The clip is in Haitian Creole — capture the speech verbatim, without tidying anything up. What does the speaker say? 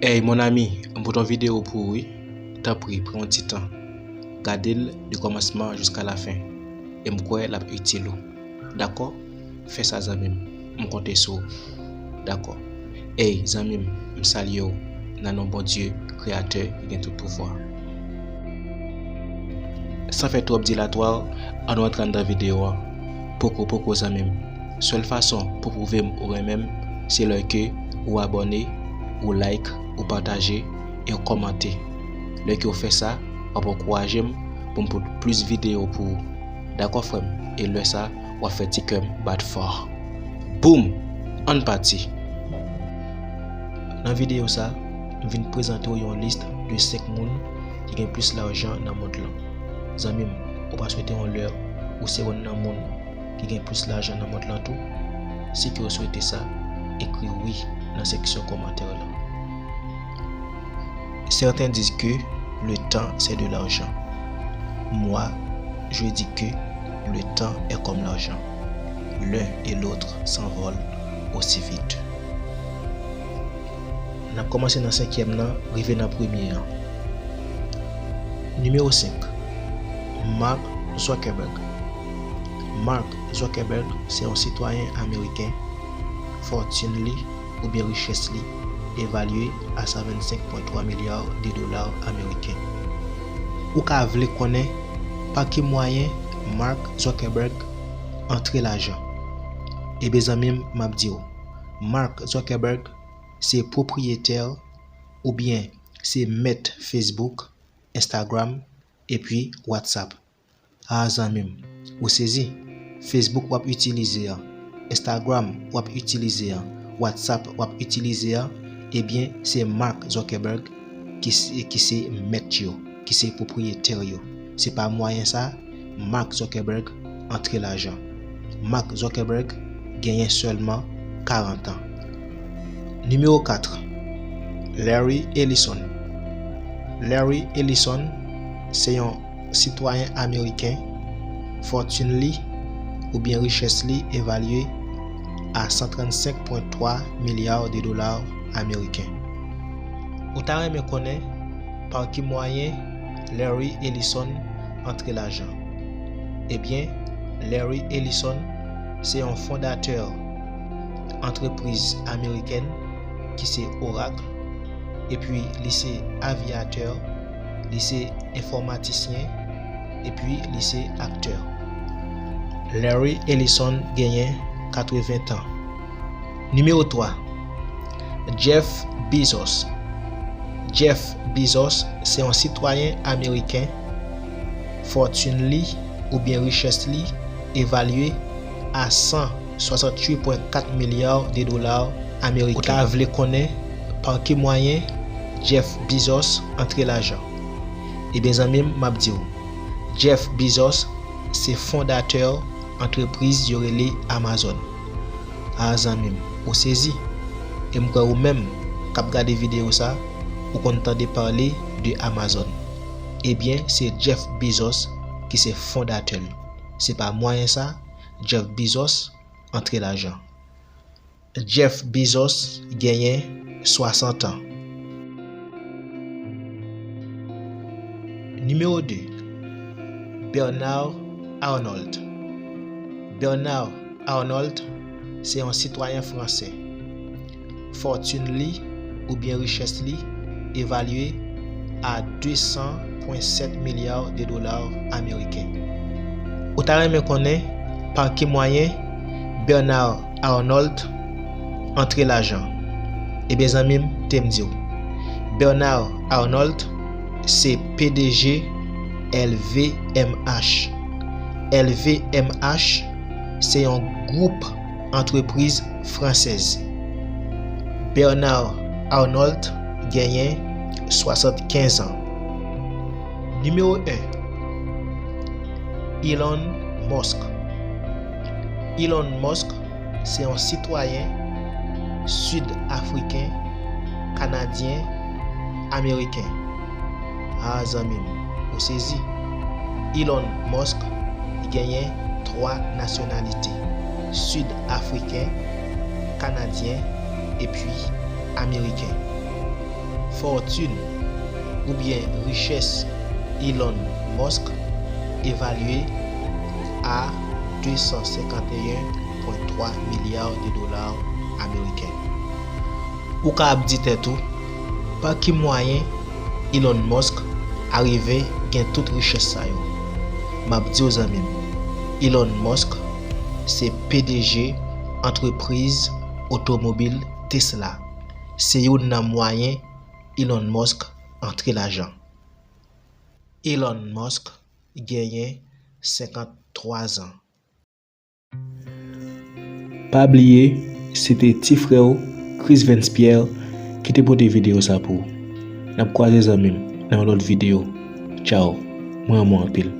Hey mon ami, m pote yon videyo pou ou wi. Tanpri, pran yon ti tan. Gade l de kòmansman jiska lafen. E m kwè l ap itil ou. Dakò? Fè sa zanmi m. M konte sou ou. Dakò. Hey zanmi m, m salye w nan non Bondye, Kreyatè ki gen tout pouvwa. San fè twòp dilatwa, ann rantre anndan videyo a. Poko poko zanmi m. Sèl fason pou pwouve m ou renmen m, se lè ke ou abòne, ou like, ou pataje, e ou kòmante. Lè ke ou fè sa, w ap ankouraje m pou m pote plis videyo pou ou. Dakò frè m? E lè sa, w ap fè ti kè m bat fò. Boum! Ann pati! Nan videyo sa, m vin prezante w yon lis de senk moun ki gen plis lajan nan mond lan. Zanmi m, ou pa swete yon lè ou se youn nan moun ki gen plis lajan nan mond lan tou? Si ke w swete sa, ekri wi nan seksyon kòmantè la. Certains disent que le temps c'est de l'argent. Moi, je dis que le temps est comme l'argent. L'un et l'autre s'envolent aussi vite. N ap kòmanse nan senkyèm nan, rive nan premye an. Nimewo senk, Mark Zuckerberg. Mark Zuckerberg se yon sitwayen ameriken. Fòtin li oubyen richès li evalye a san vennsenk pwen twa milya de dola ameriken. Ou ka vle konnen pa ki mwayen Mark Zuckerberg antre lajan? Ebyen zanmi m, m ap di w, Mark Zuckerberg se pwopriyetè oubyen se mèt Facebook, Instagram, epi WhatsApp. Ah zanmi m, ou sezi? Facebook w ap itilize a, Instagram w ap itilize a, WhatsApp w ap itilize a, ebyen se Mark Zuckerberg ki se, ki se mèt yo, ki se pwopriyetè yo. Se pa mwayen sa, Mark Zuckerberg antre lajan. Mark Zuckerberg genyen sèlman karant an. Nimewo kat, Larry Ellison. Larry Ellison se yon sitwayen ameriken. Fòtin li oubyen richès li evalye a san trannsenk pwen twa milya de dola ameriken. Ou ta renmen konnen pa ki mwayen Larry Ellison antre lajan? Ebyen, Larry Ellison se yon fondatè antrepriz amerikèn ki se Oracle, epi li se avyatè, li se enfòmatisyen, epi li se aktè. Larry Ellison genyen katreven tan. Nimewo twa, Jeff Bezos. Jeff Bezos se yon sitwayen ameriken. Fòtin li oubyen richès li evalye a san swasanntuit pwen kat milya de dola ameriken. Ou ta vle konnen pa ki mwayen Jeff Bezos antre lajan? Ebyen zanmi m, m ap di w, Jeff Bezos se fondatè antrepriz yo rele Amazon. Ah zanmi m, ou sezi? E m kwè ou menm k ap gade videyo sa, ou konn tande pale de Amazon. Ebyen, se Jeff Bezos ki se fondatè l. Se pa mwayen sa, Jeff Bezos antre lajan. Jeff Bezos genyen swasant an. Nimewo de, Bernard Arnault. Bernard Arnault se yon sitwayen fransè. Fòtin li oubyen richès li evalye a de san pwen sèt milya de dola ameriken. Ou ta renmen konnen pa ki mwayen Bernard Arnault antre lajan? Ebyen zanmi m, te m di w, Bernard Arnault se P D G L V M H. L V M H se yon gwoup antrepriz fransèz. Bernard Arnault genyen swasannkenz an. Nimewo en, Elon Musk. Elon Musk se yon sitwayen sid afriken, kanadyen, ameriken. Ah zanmi m, ou sezi. Elon Musk genyen twa nasyonalite, sid afriken, kanadyen, epi ameriken. Fòtin oubyen richès Elon Musk evalye a de san senkant e en pwen twa milya de dola ameriken. Ou ka ap di tèt ou, pa ki mwayen Elon Musk arive gen tout richès sa yo? M ap di w zanmi m, Elon Musk se P D G antrepriz otomobil Tesla. Se youn nan mwayen Elon Musk antre lajan. Elon Musk genyen senkant twa zan. Pa bliye, se te ti frè w, Chris Vence Pierre, ki te pote videyo sa pou ou. N ap kwaze zanmi m nan yon lòt videyo. Tchaw, mwen renmen w anpil.